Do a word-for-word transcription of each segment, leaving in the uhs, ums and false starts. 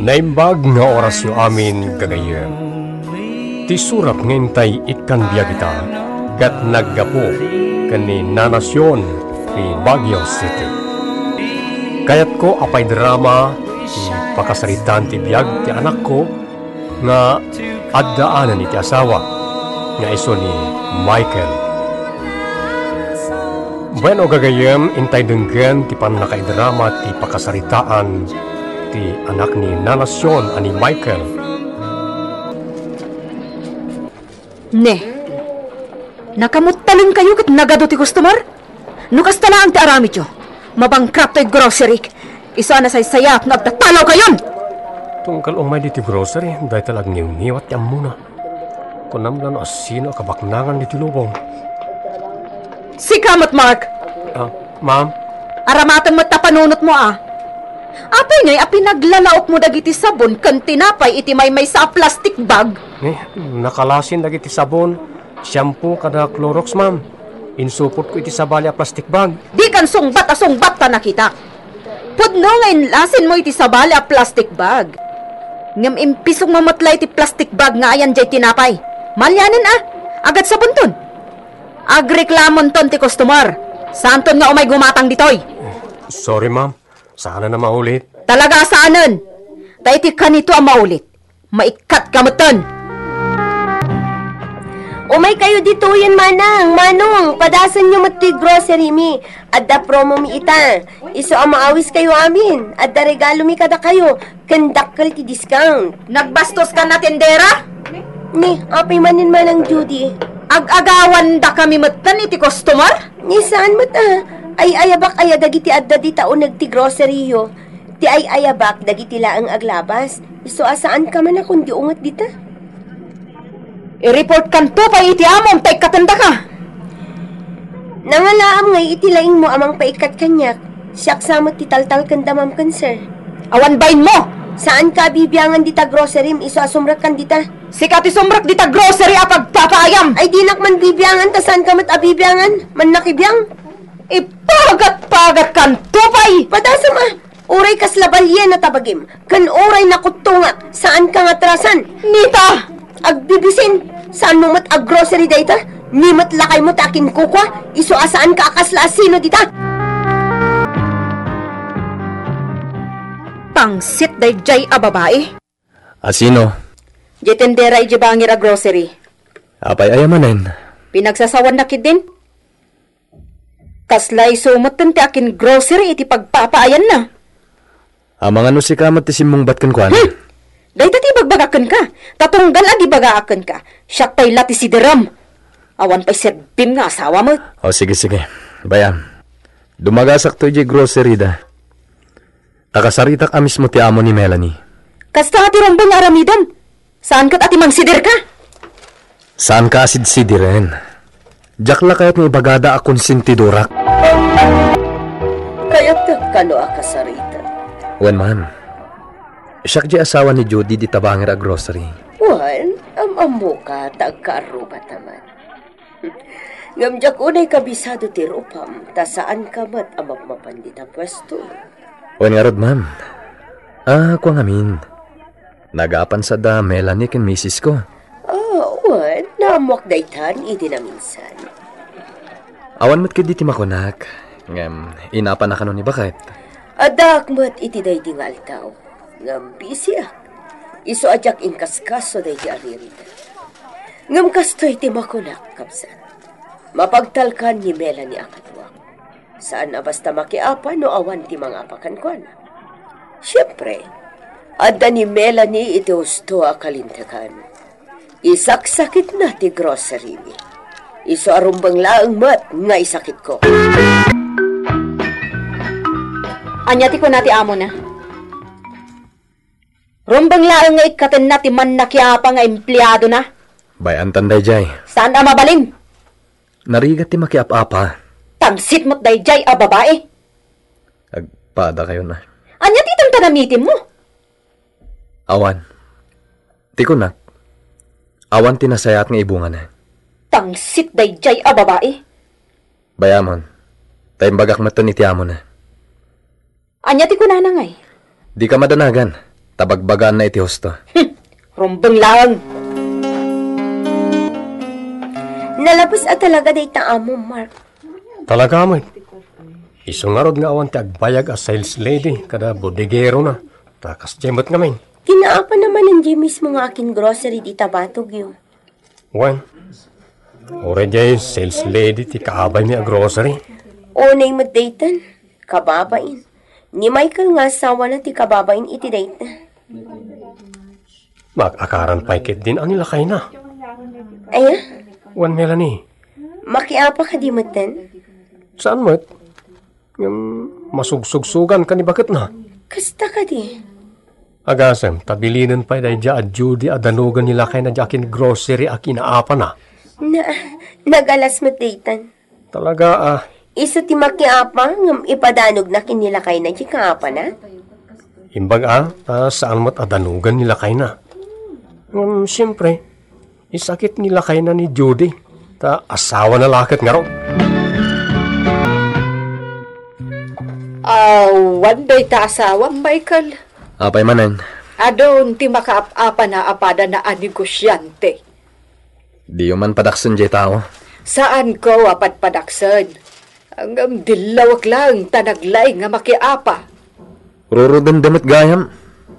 Naimbag nga orasyo amin, gagayyem. Ti surat nga intay ikkan biag ita, ket naggapu ken ni Nana Sion ti Baguio City. Kayatko a paidrama ti pakasaritaan ti biag ti anakko nga addaanen iti asawa nga isu ni Michael. Bueno, gagayyem, intay denggen ti pannakaidrama ti pakasaritaan ti anak ni Nana Sion a ni Michael. Ne, nakamuttalengkayo ket nagadu ti customer? No kasta laeng ti aramidyo, mabangkrapto ti grocery. Isu a nasaysayat no agtatalawkayon! Tunggal umay ditoy grocery, dayta la agngiwngiwat ti ammona. Kunam la no asino a kabaknangan ditoy lubong. Sika met, Mark! Ah, ma'am? Aramaten met ta panunotmo, a. Apay ngay a pinaglalaokmo dagiti sabon ken tinapay iti maymaysa a plastic bag? Eh, nakalasin dagiti sabon, shampoo kada Clorox, ma'am. Insupotko iti sabali a plastic bag. Dikan sungbat a sungbat ta nakitak. Pudno nga inlasinmo iti sabali a plastic bag. Ngem impisongmo met la iti plastic bag nga ayan jay tinapay. Malianen a, agad sabonton. Agreklamonton ti customer. Saanton nga umay gumatang ditoy. Sorry, ma'am. Saanen a maulit. Talaga a saanen. Ta iti kanito a maulit, maikkatka metten. Umaykayo ditoyen, manang, manong, padasenyo met ti grocery mi. Adda promo mi ita. Isu a maawiskayo amin, adda regalo mi kadakayo, ken dakkel ti discount. Nagbastoska a tendera? Ni, apay manen, manang Judy? Ag-agawandakami metten iti customer? Ni, saan met a. Ay-ayabak aya dagiti adda dita uneg ti grocery-yo. Ti ay-ayabak dagiti laeng aglabas. Isu a saanka man a kundi unget dita. I-reportkanto pay iti amom ta ikkatendaka. Nangalaam ngay iti laingmo a mangpaikkat kaniak. Siak sa met ti taltalkenda, ma'am ken sir. Awan bainmo! Saanka a bibiangan dita grocery-m isu a sumrekkan dita. Sika ti sumrek dita grocery a pagpapaayam! Ay, dinak man bibiangan ta saanka met a bibiangan. Mannakibiang. Ipagat-pagatkanto pay! Padasem a! Uray kasla balian a tabagim, ken uray nakuttongak, saanka nga atrasan. Nita! Agbibisin, saanmo met a grocery dayta? Ni met lakaymo ti akinkukua, isu a saanka a kasla asino dita. Pangsit daydiay a babai. Asino? Diay tendera idiay bangir a grocery. Apay aya manen? Pinagsasawanna ketdin. Kasla isu metten ti akin-grocery iti pagpapaayanna. Amangan no sika met ti simmungbat kenkuana. Hmm! Dayta ti ibagbagak kenka, ta tunggal agibagaak kenka, siak pay la ti siderem. Awan pay serbim nga asawa met. O, sige, sige. Bay-am. Dumagasakto idiay grocery da. Ta kasaritak a mismo ti amo ni Melanie. Kasta nga ti rumbeng nga aramidem. Saan ket a ti mangsiderka? Saanka a sidsidiren. Diak la kayat nga ibagada a konsentidorak. Kayatdak kano a kasaritan? Wen, ma'am. Siak diay asawa ni Judy dita bangir a grocery. Wen, am-ammoka ta agkaarrubata man. Ngem diak unay kabisado ti rupam, ta saanka met a mapmapan dita puesto. Wen ngarud, ma'am. Ah, kua ngamin. Nagapan sa da Melanie ken misis ko. Ah, wen, naammoak daytan idi naminsan. Awan met ketdi ti makunak, ngem inapana kano ni baket. Addaak met iti daydi nga aldaw, ngem bisiak. Isu a diak inkaskaso daydi aririda. Ngem kastoy ti makunak, kabsat. Mapagtalkan ni Melanie a kaduak. Saan a basta makiapa no awan ti mangapa kenkuana. Siempre, adda ni Melanie iti husto a kalintegan. Isaksakitna ti grocery-mi. Isu a rumbeng laeng met nga isakitko. Ania ti kuna ti amona? Rumbeng laeng nga ikkatenna ti mannakiapa nga empleadona. Bay-antan daydiay. Saan a mabalin? Narigat ti makiap-apa. Tangsit met daydiay a babai. Agpadakayon a. Ania ti itan panamitimmo? Awan. Ti kunak, awan ti nasayaat nga ibungana. Tangsit daydiay a babai. Bay-amon, ta imbagak metten iti amona. Ania ti kunana ngay? Dika madanagan. Ta bagbagaanna iti husto. Hmm, rumbeng laeng. Nalabes a talaga dayta, Ammo Mark. Talaga met. Isu ngarud nga awan ti agbayag a sales lady kada bodegerona. Ta kasdiay met ngamin. Kinaapa na manen diay mismo nga akin-grocery dita batogyo? Wen, uray diay sales lady ti kaabaymi a grocery. Unay met daytan, kababain. Ni Michael nga asawana ti kababain iti dayta. Maakaran pay ketdin a ni lakayna. Aya? Wen, Melanie. Makiapa kadi metten? Saan met? Ngem masugsugsugan ka ni baketna. Kasta kadi? Agasem, ta bilinen pay daydiay a Judy a danugen ni lakayna diay akin-grocery a kinaapana. Na, nagalas met daytan. Talaga, ah. Isu ti makiapa, ngem ipadanogna ken ni lakayna diay kaapana? Imbag, ah, ta saan met a danugen ni lakayna. Ngem, siyempre, isakit ni lakayna ni Judy, ta asawana la ket ngarud. Awan dayta asawam, Michael. Apay manen? Adun ti makaap-apana a padana a negosyante. Diyo man padaksen diay tao? Saanko a padpadaksen. Ngem dillawek laeng ta naglaing a makiapa. Rurudenda met gayam.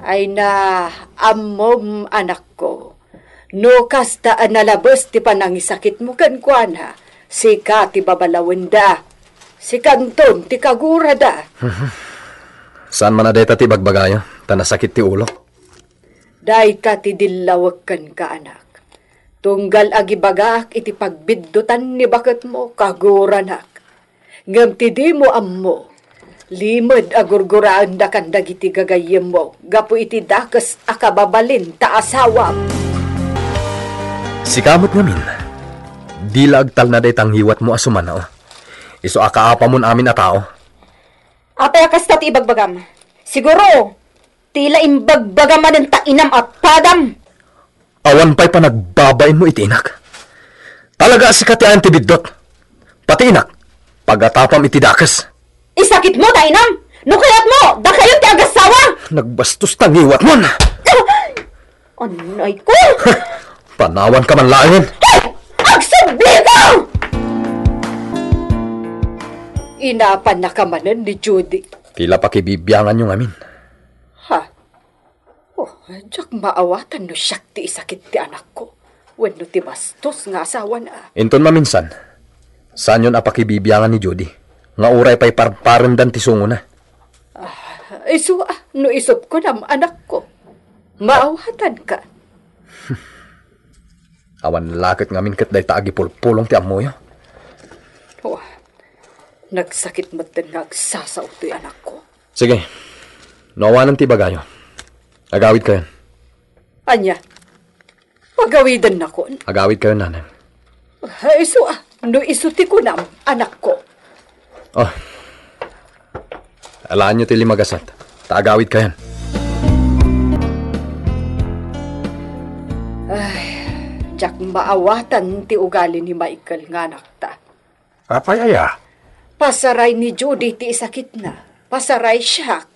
Ay na, ammom, anakko. No kasta a nalabes ti panangisakitmo kenkuana, sika ti babalawenda. Sikanton ti kagurada. Saan man a dayta ti ibagbagayo, ta nasakit ti ulok. Dayta ti dillawek kenka, anak. Tunggal agibagaak iti pagbiddutan ni baketmo, kaguranak. Ngem ti dimo ammo, limed a gurguraendakan dagiti gagayyemmo gapu iti dakes a kababalin ta asawam. Sika met ngamin, dila agtalna dayta ngiwatmo a sumanao. Isu a kaapamon amin a tao. Apay a kasta ti ibagbagam? Siguro, ti la imbagbaga manen ta inam a padam. Awan pay panagbabainmo iti inak. Talaga a sika ti ayan ti biddut. Pati inak, pagatapam iti dakes. Isakitmo ta inam? No kayatmo, dakayo ti agassawa! Nagbastos ta ngiwatmon! Anay ko! Panawan ka man laengen! Hey! Agsubli ka! Inapan na ka manen ni Judy. Ti la pakibibianganyo ngamin. Ha? Oh, diak maawatan no siak ti isakit ti anakko, wenno ti bastos nga asawana. Inton maminsan, saanyon a pakibibiangan ni Judy, nga uray pay parparendan ti sungona. Ah, isu a, no isu't kunam, anakko. Maawatanka. Awan la ket ngamin ket dayta agipulpulong ti ammoyo. Oh, nagsakit metten nga agsasao toy anakko. Sige. No awanen ti ibagayo, agawidkayon. Ania? Agawidennakon? Agawidkayon, nanang. Ay, isu a, no isu ti kunam, anakko. Oh. Alaanyo ti limagasat, ta agawidkayon. Ay, diak maawatan ti ugali ni Michael nga anakta. Apay aya? Pasaray ni Judy ti isakitna. Pasaray siak.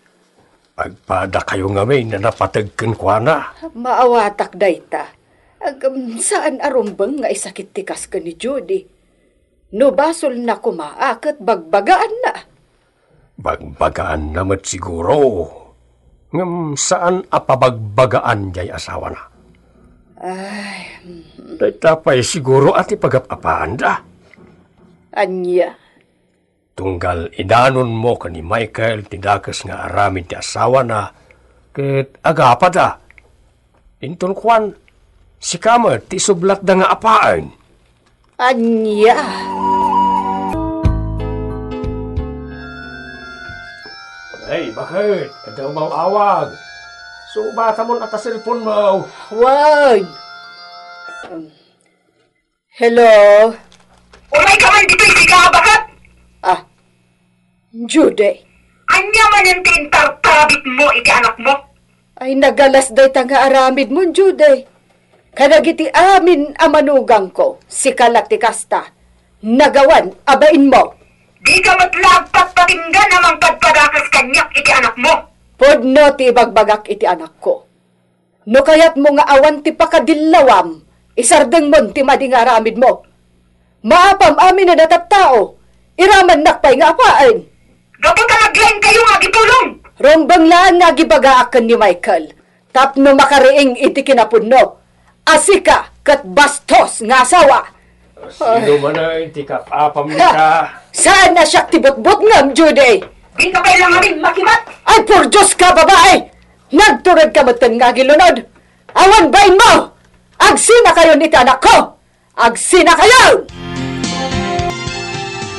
Agpadakayo ngamin a napateg kenkuana. Maawatak dayta. Agam, saan a rumbeng nga isakit ti kas ken ni Judy. No basolna koma a ket bagbagaanna. Bagbagaanna met siguro. Ngem saan a pabagbagaan diay asawana. Ay, mm. Dayta pay siguro a ti pagap-apaanda. Ania? Tunggal idanonmo ken ni Michael ti dakes nga aramid ti asawana ket agapada. Inton kuan, sika met ti isublatda nga apaen. Ania? Hey, baket, adda umaw-awag. Subatamon a ta cellphone mo. Wen. Um, hello? Uray ka man ditoy, sika a baket! Ah, Judy. Ania manen ti intartarabitmo iti anakmo? Ay, nagalas dayta nga aramidmo, Judy. Kadagiti amin a manugangko, sika la ti kasta. Nagawan a bainmo. Dika met la agpatpatinggan a mangpadpadakes kaniak iti anakmo. Pudno ti ibagbagak iti anakko. No kayatmo nga awan ti pakadillawam, isardengmon ti madi nga aramidmo. Maapam amin a tattao, iramannak pay nga apaen. Gapu ta naglaingkayo nga agipulong! Rumbeng laeng nga agibagaak ken ni Michael tapno makariing iti kinapudno a sika ket bastos nga asawa. Sino man ti kap-apam Ha! dita? Saan a siak ti butbutngem, Judy? Dika pay la ngamin makibat! Ay, por Dios ka, babae! Nagturedka metten nga agilunod! Awan bainmo! Agsinakayon iti anakko! Agsinakayon!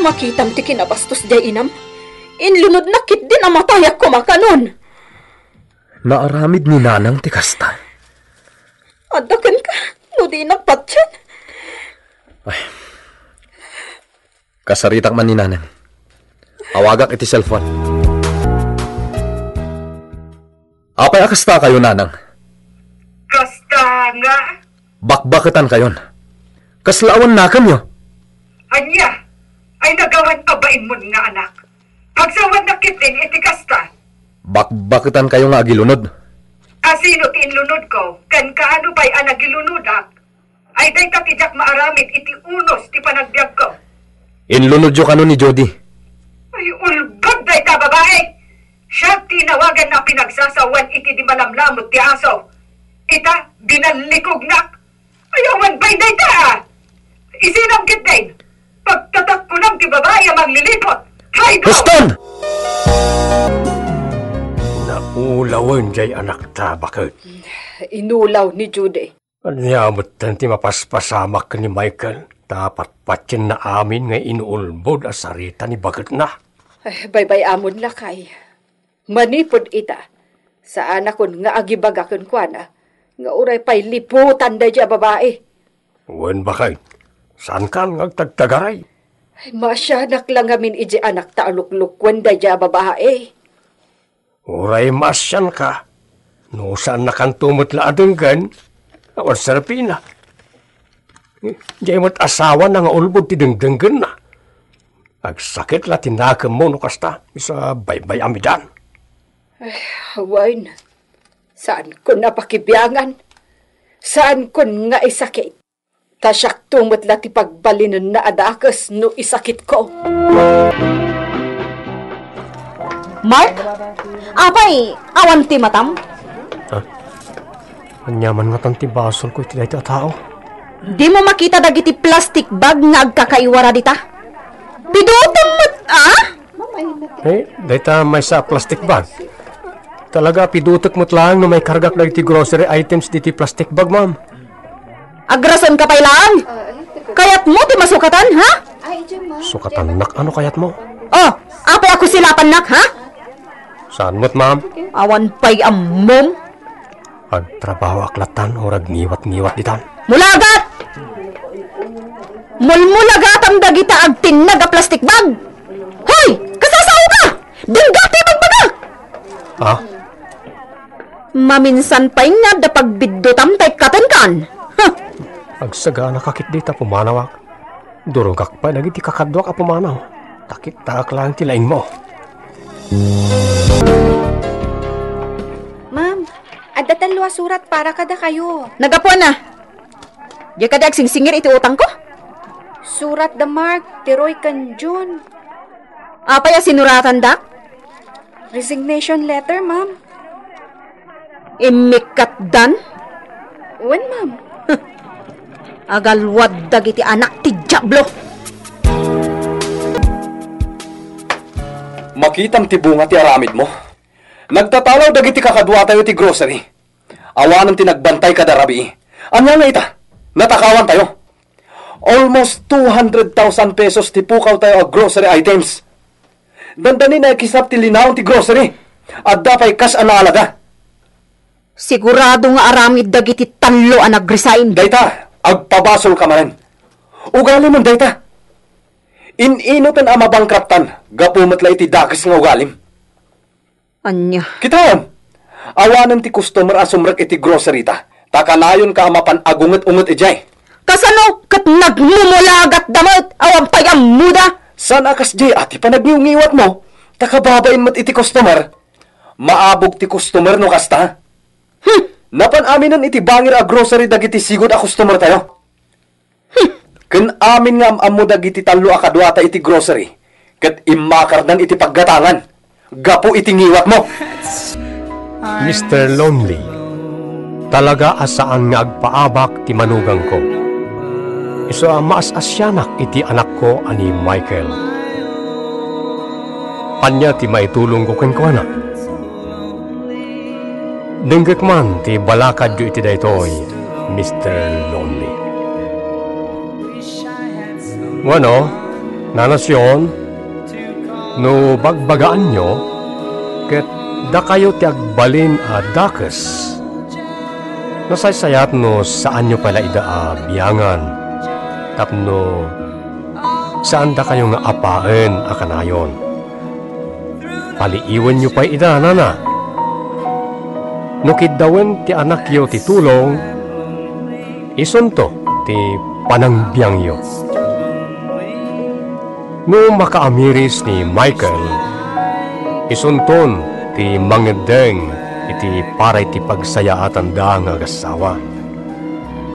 Makitam ti kinabastos diay inam. Inlunodnak ketdin a matayak koma kanon. Naaramid ni Nanang ti kasta. Adda kenka, no dinak patien. Ay. Kasaritak man ni Nanang. Awagak iti cellphone. Apay a kasta kayo, Nanang? Kasta nga? Bakbaketan kayon. Kasla awan nakemyo? Ania? Ay nagawan a bainmon nga anak. Agsawannak ketdin iti kasta. Bakbaketan kayo nga agilunod. Asino ti inlunodko? Ken kaano pay a nagilunodak? Ay dayta ti diak maaramid iti unos ti panagbiagko. Inlunodyo kano ni Jody. Ay, ulbod dayta babae! Siak ti inawagan a pinagsasawan iti di malamlamod ti aso. Ita, binallikognak. Ay, awan pay dayta, ah! Isinam ketdin. Pagtatakkunam ti babae a manglilipot. Traidor! Huston! Naulawen jay anakta, baket. Inulaw ni Judy. Ania metten ti mapaspasamak ken ni Michael, ta patpatienna amin nga inuulbod a sarita ni baketna? Ay, baybay-amon lakay. Manipud ita, saanakon nga agibaga kenkuana nga uray pay liputan daydiay a babai. Wen, baket, saankan nga agtagtagaray? Ay, maasianak la ngamin idiay anakta a luklukuen daydiay a babai. Uray maasianka, no saannakanto met la a denggen, awan serpina. Diay met asawana nga ulbod ti dengdenggenna. Agsakit la ti nakemmo no kasta, isu a baybay-amidan. Ay, wen, saankon a pakibiangan. Saanko nga isakit. Ta siakto met la ti pagbalinenna a dakes no isakitko. Mark? Apay, awan ti matam? Ha? Ania man ngatan ti basolko iti dayta a tao? Dimo makita dagiti plastic bag nga agkakaiwara dita? Pidutem met, a? Eh, dayta maysa a plastic bag. Talaga, pidutek met laeng no maikargak dagiti grocery items diti plastic bag, ma'am. Agrasonka pay laeng? Kayatmo ti masukatan, ha? Sukatannak, ano kayatmo? Oh, apay a kusilapannak, ha? Saan met, ma'am? Awan pay ammom. Agtrabahoak latan, o ragngiwat-ngiwat ditan. Mulagat! Mulmulagatam dagita agtinnag a plastic bag! Hoy! Kasasaoka! Dengga ti ibagbagak! Ha? Maminsan pay nga adda pagbiddutam ta ikkatenkan. Huh! Agsagana ka ketdi ta pumanawak. Durogak pay dagiti kakaduak a pumanaw. Ta kittaak laeng ti laingmo. Ma'am, adda tallo a surat para kadakayo. Nagapuan na. Diay kadi agsingsingir iti utangko? Surat da Mark, ti Roy ken June. Apay a sinuratandak? Resignation letter, ma'am. Immikkatdan? Wen, ma'am. Agalwad dagiti anak ti Diablo! Makitam ti bunga ti aramidmo. Nagtatalaw dagiti kakaduatayo ti grocery. Awanen ti nagbantay kada rabii. Ania nga ita? Natakawantayo. Almost two hundred thousand pesos ti pukawtayo a grocery items. Dandani nakisap ti linaon ti grocery. Adda pay kas a naalaga. Sigurado nga aramid dagiti tallo a nag-resign. Dayta, agpabasolka manen. Ugalimon dayta. In-inoten a mabankruptan, gapu met la iti dakes nga ugalim. Ania? Kitaem, awanen ti customer a sumrek iti grocery ta, ta kanayonka a mapan agunget-unget idiay. Kasano ket nagmumulagatda met, awan pay ammoda? Saan a kasdiay a ti panagniwngiwatmo, ta kababain met iti customer. Maabog ti customer no kasta. Hmm. Napan aminen iti bangir a grocery dagiti sigud a customer tayo. Hmm. Ken amin nga am-ammo dagiti tallo a kaduata iti grocery, ket immakardan iti paggatangan gapu iti ngiwatmo. Mister Lonely, talaga a saan nga agpaabak ti manugangko. Isu a maas-asianak iti anakko a ni Michael. Ania ti maitulongko kenkuana? Denggek man ti balakadyo iti daytoy, Mister Lonely. Wenno, Nana Sion, no bagbagaanyo, ket dakayo ti agbalin a dakes. Nasaysayat no saanyo pay la ida a biangan, tapno saandakayo nga apaen a kanayon. Paliiwenyo pay ida, nana. No kiddawen ti anakyo ti tulong, isunto ti panangbiangyo. No makaamiris ni Michael, isunton ti mangeddeng iti para iti pagsayaatanda nga agassawa.